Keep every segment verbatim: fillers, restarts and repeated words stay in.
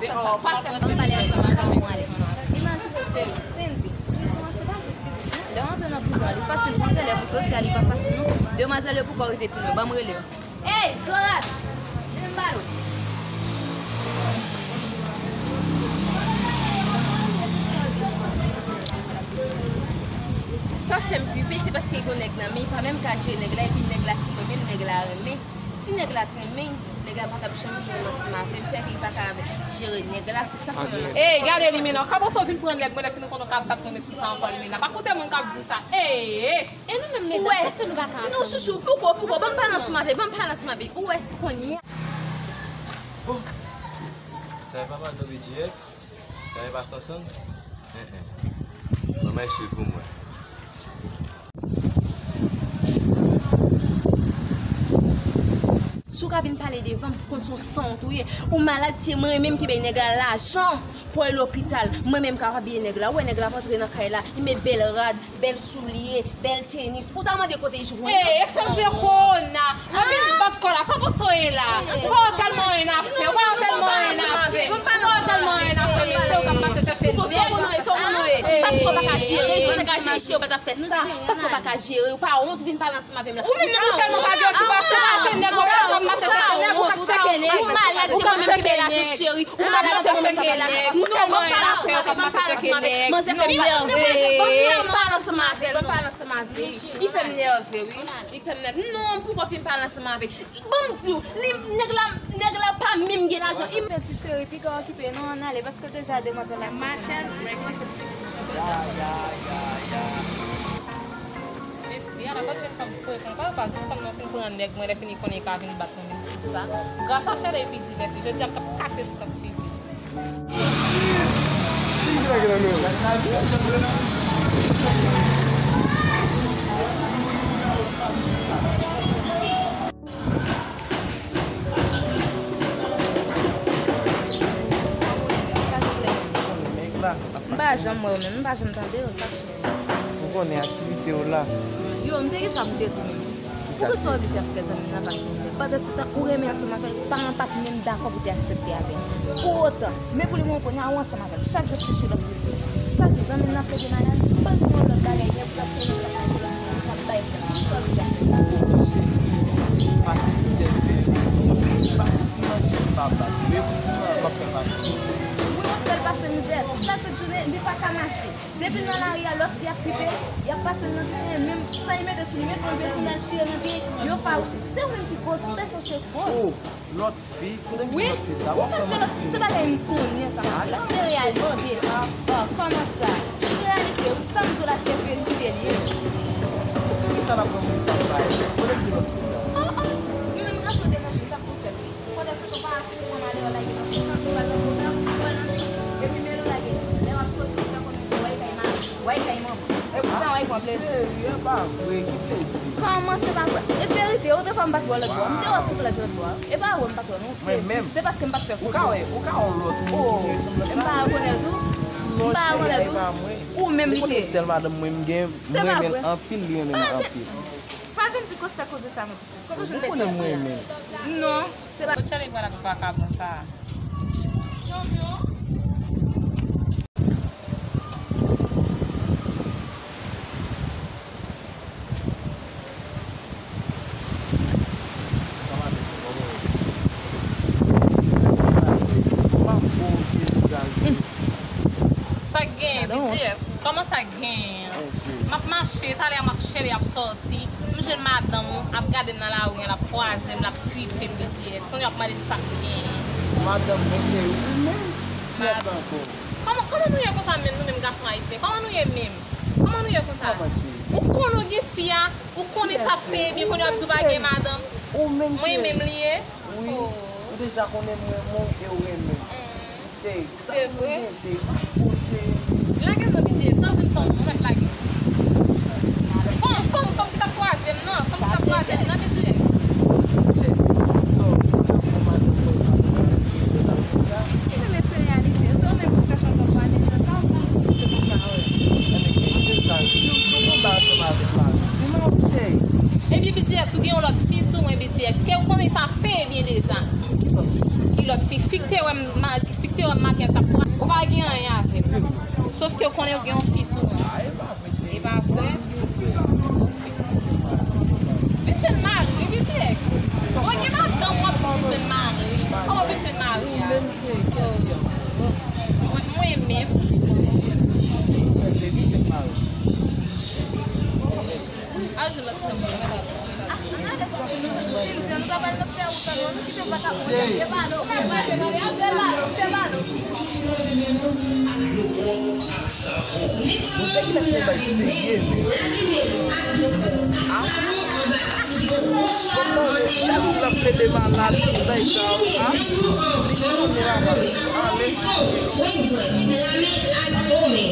Sa, sa pa fè sa, m pale ansanm avè w, mwen ale. Imajine w, cheri, Cindy, prizon an se pa jis li dous non. Lè w antre nan prizon an, li fasil pou w antre, lè pou w soti a, li pa fasil non. Demwazèl yo poko rive pi lwen, ban m rele w. Ey, Zorat! Vin m pale w. Sa fè m flipe, se paske gen yon nèg nan men, li pa menm ka jere nèg la, epi nèg la, si mwen menm, nèg la renmen. Si nèg la t renmen, nèg la pa t ap janm vin ansanm avè m, sèke li pa ka jere nèg la, se sa k fè m ansanm. Ey, gade Limena, kòman w vin pran nèg mwen, lè fini konnen w ka bat mwen, met sou sa ankò Limena. Pa koute moun k ap di w sa. Ey! E nou menm medam, sa k fè nou pa ka ansanm? Non, chouchou, poko, poko, ban m pale ansanm avè l, ban m pale ansanm avè l. Ou wè kounye a. Oh! Sa e pa madanm B G X? Sa e pa Sansan? Hein, hein. Manman e swiv pou mwen. Si w ka vin pale devan m, konn se yon sanwont ou ye. Ou malad, se mwen menm ki bay nèg la lajan pou al lopital. Mwen menm ka peye nèg la. Ou wè nèg la ap antre nan kay la, li met bèl rad, bèl soulye, bèl tenis. Ou ta mande kote l jwenn yo. Ey, espès de kowona. Ou vin bat kò la, sa w panse w ye la? Ou pa wè tèlman anyen n ap fè, ou pa wè tèlman anyen n ap fè. Ou pa wè tèlman anyen n ap fè, men se ou k ap mache chèche nèg. Ou panse w konnen, se ou konnen. Paske w pa ka jere, si w te ka jere, cheri, ou pa t ap fè sa. Paske w pa ka jere, ou pa wont vin pale ansanm avè m la. Ou menm menm ou tèlman pa gen okipasyon, paske nèg w ap mache chèche nèg, ou k ap tcheke nèg. Ou malad, se mwen menm ki peye lajan, cheri. Ou malad, se mwen menm k ap peye lajan. Ou tèlman anyen n ap fè, ou k ap mache chèche nèg. Manzè fè m nève. Ban m pale ansanm avè l, ban m pale ansanm avè l. Li fè m nève, wi. Li fè m nève. Non, poukò w fin pale ansanm avè l? Ban m di w, li, nèg la, nèg la pa menm gen lajan. Li pèdi cheri, piga w okipe, non, ann ale, paske deja demwazèl la se. Marshall Records. Mesi, ala kot jèn fanm frekan, pa, pa, jèn fanm nan fin pran nèg mwen, lè fini konnen ka vin bat mwen, vin sou sa. Gras a Chèlè epi di mèsi, jodi a m t ap kase eskanp figi. M pa janm wè yo menm, m pa janm tande yo, sa k chanje? Ou konnen aktivite yo la. Yo, m te gen sa pou m te di w menm. Poukisa w oblije ap fè zanmi m nan pase mizè? Pandan se tan, ou renmen ansanm avè l, paran pa t menm dakò pou te aksepte avè l. Pou otan, men pou le moman kounye a, ou ansanm avè l. Chak jou w ap chèche lòt fi sou li. Chak jou zanmi m nan plede malad, panse yon lòt bagay, gen pou l ap fè yon lòt bagay, pou l ap bay pou l. Poukisa w oblije ap fè sa? Pase mizè, pase ti manje m pa bat. Men pou ti manje m ap fè pase mizè. Wi, w ap fè l pase mizè. Chak jounen, li pa ka mache. Depi l nan lari a, lòt fi ap kipe, y ap pase l nan teren, menm san y mete sou li, met yon pye sou l, al chire nan pye, yo fawouche. Se ou menm ki koz, tout pèsonn se koz. Oh, lòt fi? Kote ki lòt fi sa? W ap fè manti. Se bagay m konnen sa m ap di la, se reyalite. Oh, kòman sa? Se reyalite, wi, sa m di w la, se verite l ye. Poukisa l ap pran pou sa l pa ye? Kote ki lòt fi sa? Oh, oh, nou menm gason de nan jou, sa k konsène nou? Pandan se tan, pa Ou pran malè w lage nan fon, ou pral nan fon, ou pral nan fon, epi men w lage. Lè w ap soti, ou fè kòmsi w al kay mari, w al kay manman. Epoutan, w al pran plezi. Serye, pa vre, ki plezi? Kòman se pa vre? E verite, otrefwa m pa t wè w lòt bò. M te wè w sou plaj lòt bò. E pa wè m pa t wè w, non, se, se paske m pa t fè foto. Ou ka wè, ou ka wè yon lòt moun ki gen sanblans sa. M pa rekonèt ou. M pa rekonèt ou. Ou menm li te ye. Ou konnen sèl madanm mwen m gen, m renmen l anpil, li renmen m anpil. Pa vin di koze sa, koze sa, non. Kote w jwenn bèl chèlè sa? Non, se pa. Kot chèlè pral ak vagabon sa a? Sa k genyen, Bidjè? Kòman sa k genyen? M ap mache, talè a m ap chèle, ap sòti, m jwenn madanm ou ap gade m nan lari an, l ap kwaze m, l ap kripe m, Bidjè. Sonje ap mande sa k genyen. Madanm mwen se ou menm? Kiyès ankò? Kòman, kòman nou ye konsa menm, nou menm gason ayisyen? Kòman nou ye menm? Kòman nou ye konsa? Ou konn ou gen fi a, ou konnen sa fè byen, kounye a w ap di w pa gen madanm. Mwen menm li ye? Wi. Ou deja konnen m renmen w e w renmen m. Cheri, sa pou mwen, cheri, pa poze. Lage m non, Bidjè, sa w vin fè m, ou mèt lage m. Fanm, fanm, fanm ki t ap kwaze m nan, fanm ki t ap kwaze m nan, Bidjè. Cheri, sa w, ou te pran madanm mwen, pa pran madanm mwen, sa. Ki menm se reyalite, se ou menm pou chèche yon jòb pou ale nan sa, ou pran moun se konsa, wi. Ebyen, di m sa, si w, si w konba ansanm avè m la, di m non, cheri. Ebyen, Bidjè, ou gen yon lòt fi sou mwen, Bidjè, ke ou konnen sa fè byen deja. Ki lòt fi? Fi k te wè m, ma-, fi Te wè maten l t ap tra-, ou pa gen anyen avè m. Sof ke ou konnen ou gen yon fi sou mwen. E pa vre? Ok. Vin jwenn mari, pitit. Mwen gen madanm, w ap vin jwenn mari. Kòman w vin jwenn mari a? Yo, yo, yo. Mwen, mwen menm. Al jwenn lòt fanm nan, mwen pa vle. Bon, se kilès se bay serye, men? A? Bon, mwen, chak moun ap plede malad, tout bay sa, a? Li ki konnen la, a, men.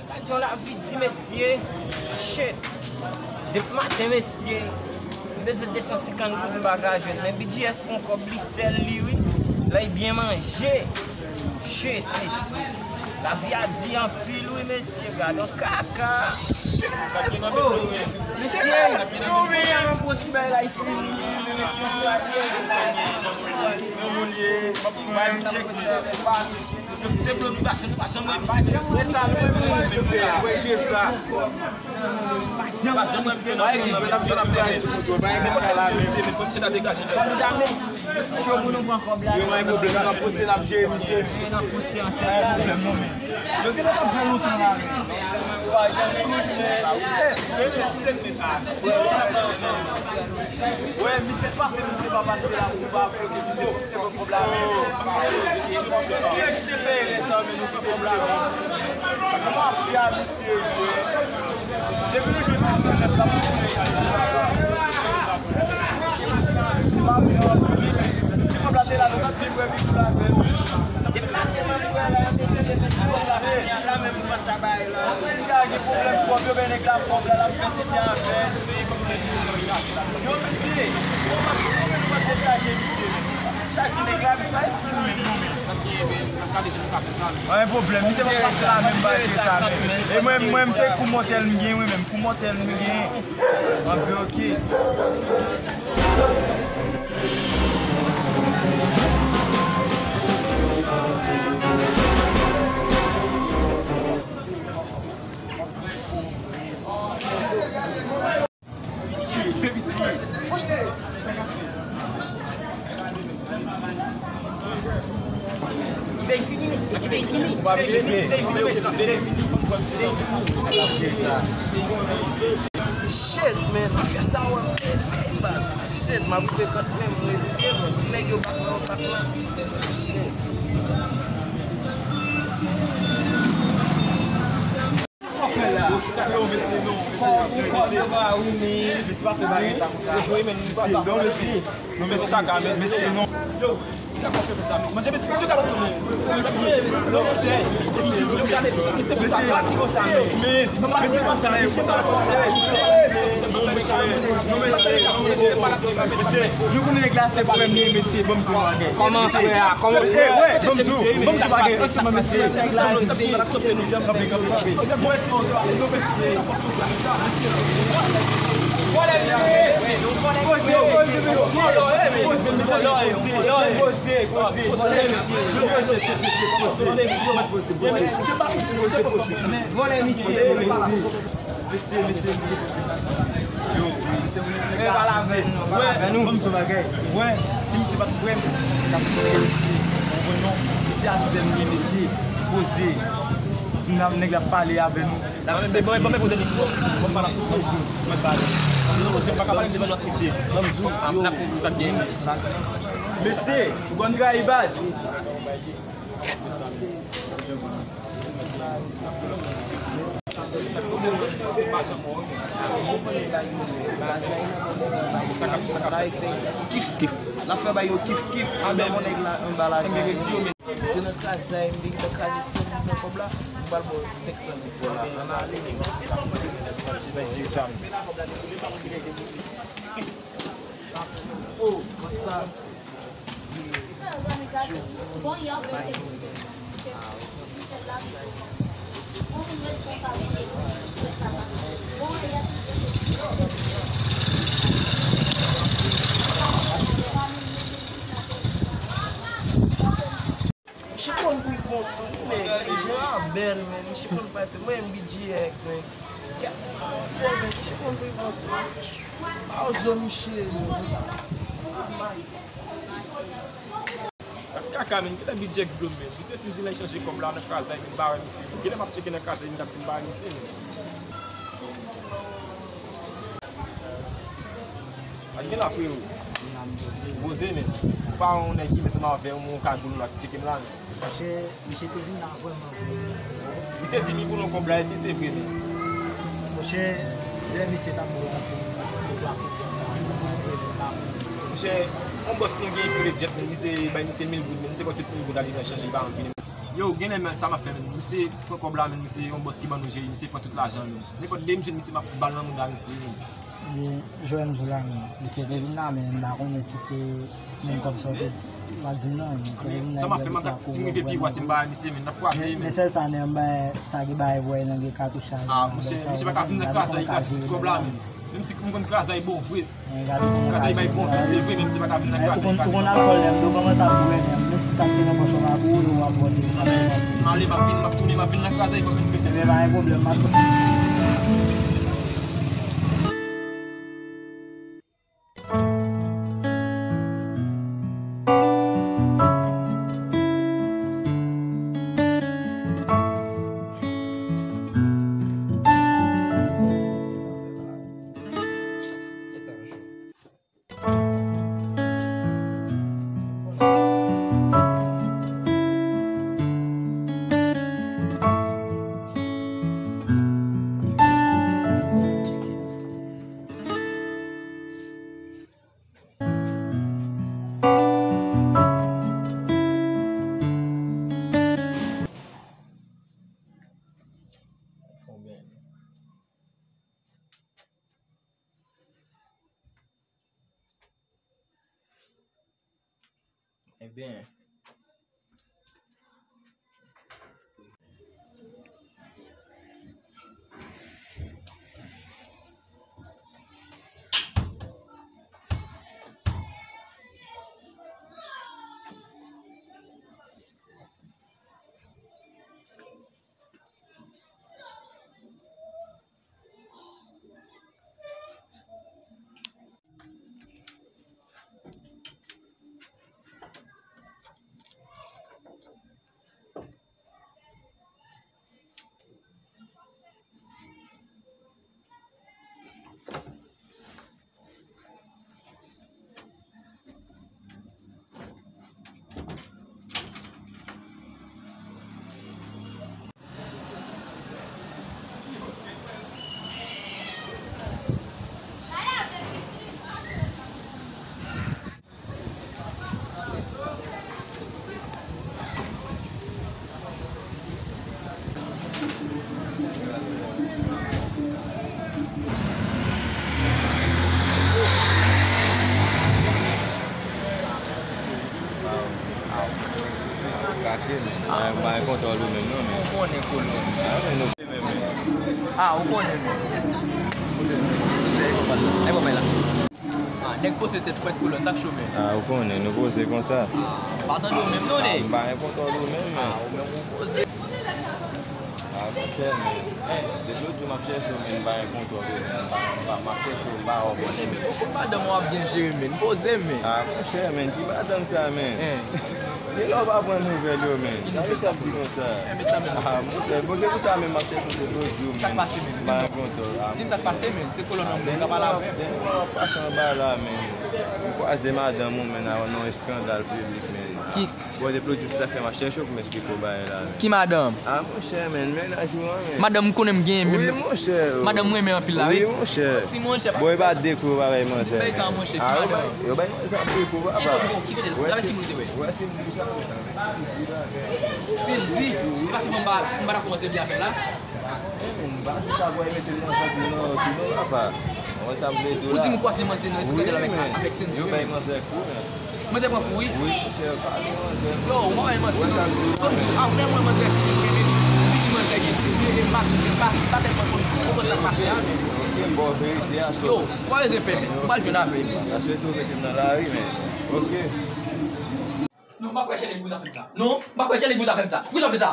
Gad jan lavi di, mesye. Shit. Depi maten, mesye. M bezwen de san senkant goud, m pa ka jwenn. Men B G S pran kòb li sèl li, wi. Lè l byen manje. Shit, mesye. Lavi a di anpil, wi, mesye. Gad yon kaka. Shit, sa ki nan men nou, wi. Mesye, nou menm, yon ti bagay la, li fini, men mesye, yon bagay. Yon moun ye, yon moun ye. Se blòf, nou pa janm, nou pa janm wè misye. Wè sa, nou menm, nou pa janm wè misye. Pa janm wè misye nan peyi an. Nenpòt lè misye, men fò misye ta degaje. Cho pou nou pran kòb la. Yo, pa gen pwoblèm, n ap poste, n ap jere misye. N ap poste ansanm. Yo genlè t ap gen lontan la. Pa janm koute. Wè, misye pase, misye pa pase la, pou pa bloke misye, misye pran kòb la, men. Kiyès ki te fè erè sa, men nou pran kòb la, men. Mafya, misye jwe. Depi nou jwenn Fritz Sanèf la, pou nou fè sa. Misye pa vle anpil. Si kòb la te la, nou t ap vin wè Big Blue avè l. Depi maten, m ap wè la, misye te fè ti kòb la, men la menm, kòman sa bay la? Nèg la gen pwoblèm kòb, yo bay nèg la kòb la, l ap fè tete avè. Yo, misye, kòman nou pa dechaje misye? Dechaje nèg la, li pa estim menm non, men. Pa gen pwoblèm, misye pa pase la menm, pa jere sa menm. E mwen, mwen, se kou mòtèl m gen, wi, menm, kou mòtèl m gen. Anpi, ok. Misye, misye. Bidèy fini, mesye. Bidèy fini. Bidèy fini, bidèy fini, mesye. Bidèy fini. Shit, man. Zafè sa, wè. Shit, m ap frekant menm, mesye, man. Ti nèg yo pa konn kontak la. Shit. Sa w fè la? Yo, mesye, non, mesye, mesye. Mesye pa fè bagay sa konsa. Mesye, non, mesye. Non, mesye. Mesye, non. Yo, sa w fè sa, non? Manje, mesye, mesye, non, mesye. Mesye, non, mesye. Mesye, mesye, mesye. Mesye, nou konnen nèg la se frè m li ye, mesye, ban m di yon bagay. Kòman frè a? Kòman frè a? Wè, ban m di w, ban m di yon bagay, ansanm, mesye. Kanpe, kanpe, kanpe. Mwen, se yon, se yon, mesye. Mesye, mesye, mesye, mesye, mesye. Yo, mesye, ou nèg la, mesye. Wè, ban m di w bagay. Wè, si misye pa t frè m, m t ap tire misye. Ou konprann non? Misye a zèl li, mesye. Poze. Kounye a nèg la ap pale avè nou. L ap se bon, bon, men kote mikwo. Bon, m pa la pou sa. Mwen pale. Non, mesye, m pa ka pale de lòt mesye. Ban m di w, yo. N ap konprann sa k gen. Mesye, ou konn trayi baz. Kif kif. L ap fè ba yo kif kif. Anba mon nèg la, anba la. Se nan krazay, m vin nan kraze san mil nan kòb la. M pral ba w senk san mil dola. Ann ale. Oh, konsa. Misye konn pou l bon sou li, men. Jan a bèl, men. Misye konn pase. Mwen, M B G X, men. Gad, Bondye, men. Misye konn pou l bon sou li. Pa ozo misye, men. Kaka, men. Kilè B G X blow, men? Misye fin di l al chanje kòb la nan krazay, men m pa wè misye, men. Kilè m ap tcheke nan krazay, men m t ap di m pa wè misye, men. Pa t gen la, frero. Poze, men. Ou pa yon nèg ki met anba avè yon kagoul la ki tcheke m la, men. Monchè, misye te vin la vrèman, vrèman. Misye di m li pou nou kòb la, èske se vre, men? Monchè, lè misye t ap mwen pou, pou, pou, pou, pou, pou, pou, pou, Monchè, yon bòs nou gen ki rele Jet, men misye bay misye mil goud, men misye pran tout mil goud la, li nan chanje, li pa anvi. Yo, genlè men sa m ap fè, men misye pran kòb la, men misye yon bòs ki ban nou jere, misye pran tout lajan nou. Nenpòt lè m jwenn misye, m ap fout bal nan mouda misye, men. Li, jwè m di w la, men misye te vin la, men m pa konnen si se menm kòb sa w te pa di non, misye te vin la, sa m ap fè, m ap si m rive pi bwa, si m pa wè misye, men n ap kwaze, men. Men sèl sa, men m bay sa ki bay vwè nan gen katouch la. Ah, misye, misye pa ka vin nan krazay, li ka tout kòb la, men. Menm si m konn krazay bon vre. Krazay bay bon vre, se vre, menm si pa ka vin nan krazay. Ou konn alkòl, lè m do kòmanse ap bwè, menm si sa k te nan pòch ou pa pou ou, w ap vòlè, w ap kòmanse. M ale, m ap vini, m ap tounen, m ap vin nan krazay, fò m vin pete. Ebyen, pa gen pwoblèm, m ap Ebyen. Kache, men. Mwen, mwen kontwòl ou menm, non, men. Ou konnen kolon. Ah, men nou. Ah, ou konnen, men. Ay, papa la. Ah, nèg poze tèt frèt kolòn, sa k cho, men? Ah, ou konnen, nou poze konsa. Ah, pa tande w menm, non, nèg. Ah, m pa gen kontwòl ou menm, men. Ah, ou menm, ou poze. Ah, monchè, men. Depi lòt jou, m ap chèche w, men m pa gen kontwòl ou, men. M pa, m pa, m ap chèche w, m pa wè w. Poze, men. Poze madanm ou ap byen jere, men. Poze, men. Ah, monchè, men. Ki madanm sa, men? Hein. Gen lè w pa pran nouvèl yo, men. Sa mesye ap di konsa? Ah, monchè, bon, se pou sa menm m ap chèche w depi lòt jou, men. Sa k pase, men? M pa gen kontwòl. Ah, di m sa k pase, men. Se kolòn nan, men, m ka pale avè w. Dènye mwa, m ap pase anba la, men. M kwaze madanm ou, men, nan yon eskandal piblik, men. Ki? Bon, depi lòt jou, se zafè m ap chèche w pou m esplike w bagay la, men. Ki madanm? Ah, monchè, men, mennaj ou an, men. Madanm m konnen m genyen menm. Wi, monchè. Madanm m renmen anpil la, wi. Wi, monchè. Ti monchè. Bon, e pa de kou bagay manzè, men. Di m sa, monchè, ki madanm? Ah, yo bay, yo bay manzè de kou, papa. Ki kote, ki kote? Wè, si m di sa, men. Cindy, e pa ti fanm m pa, m pa ta kòmanse byen avè l la. M pa di sa pou al mete l nan vant li non, tou non, papa. Ou wè sa m vle di w la? Ou di m kwaze manzè nan eskandal avèk, avèk Cindy, wi, men. Yo bay manzè kou, men. Manzè pran kou, wi. Wi, monchè, pa gen manzè. Yo, ou pa bay manti, non. Kòm di, apre mwen, manzè fini, men, li di manzè gen ti pye, e m pa, m pa, m pa tèlman konn, konprann sa k pase a, men. Ok, bon, verite a, yo, ou pa bezwen pè, men. Ou pral jwenn avè l. Aswè tou, mete m nan lari, men. Ok. Non, m pa kwè Chèlè Bout ap fè m sa. Non, m pa kwè Chèlè Bout ap fè m sa. Poukisa w fè sa?